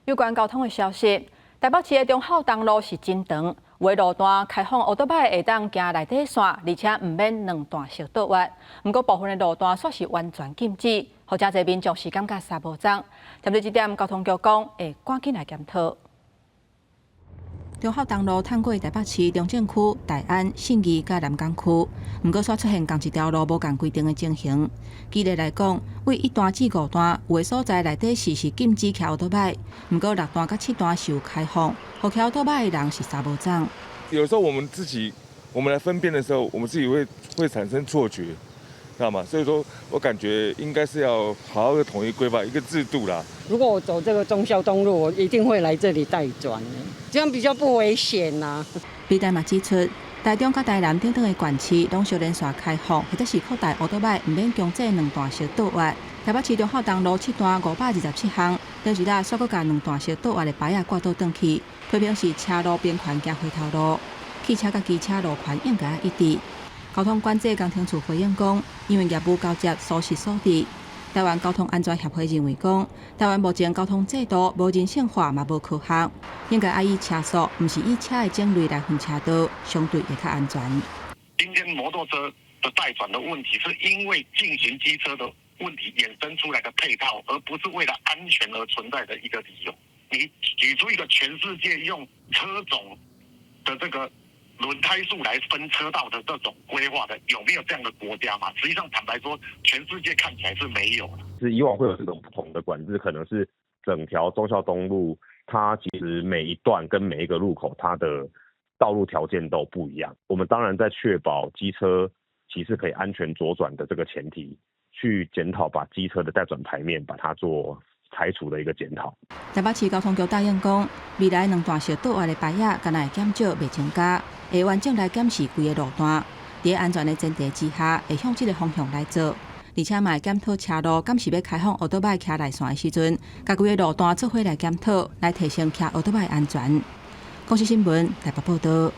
有關交通的消息，台北市的忠孝東路是真長，有的路段開放歐多擺會當行內底線，而且毋免兩段式倒彎。毋過部分的路段煞是完全禁止，予誠濟民眾是感覺三無鏘。針對這點，交通局講會趕緊來檢討。忠孝東路通過台北市中正區、大安、信義佮南港區，毋過煞出現仝一條路無仝規定的情形。舉例來講，對一段至五段有的所在內底是禁止騎歐多擺，毋過六段佮七段是有開放，予騎歐多擺的人是三無鏘。有時候我們自己，我們來分辨的時候，我們自己會產生錯覺，知道嗎？所以說我感覺應該是要好好的統一規劃一個制度啦。如果我走這個忠孝東路，我一定會來這裡待轉，這樣比較不危險吶。李大嘛指出，台中佮台南等等的縣市攏小連續開放，或者是擴大歐多擺，毋免強制兩段式倒彎。台北市忠孝東路七段527項，頂一日煞閣共兩段式倒彎的牌仔掛倒轉去，批評是車路平權行回頭路，汽車佮機車路權應該一致。交通管制工程處回應講，因為業務交接疏失所致。台灣交通安全協會認為講，台灣目前交通制度無人性化，嘛無科學，應該愛以車速，毋是以車的種類來分車道，相對會較安全。今天摩托車的待轉的問題，是因為重型機車的問題衍生出來的配套，而不是為了安全而存在的一個理由。你舉出一個全世界用車種的這個輪胎數來分車道的這種規劃的，有沒有這樣的國家嘛？實際上，坦白說，全世界看起來是沒有。是以往會有這種不同的管制，可能是整條忠孝東路，它其實每一段跟每一個路口，它的道路條件都不一樣。我們當然在確保機車騎士可以安全左轉的這個前提，去檢討把機車的待轉牌面把它做拆除的一個檢討。台北市交通局答應講，未來兩段式倒彎的牌仔，敢若會減少，袂增加，會完整來檢視規个路段，佇安全的前提之下，會向這个方向來做。而且嘛會檢討車路，敢是欲開放歐多擺騎內線的時陣，共規个路段做伙來檢討，來提升騎歐多擺安全。公視新聞台北報道。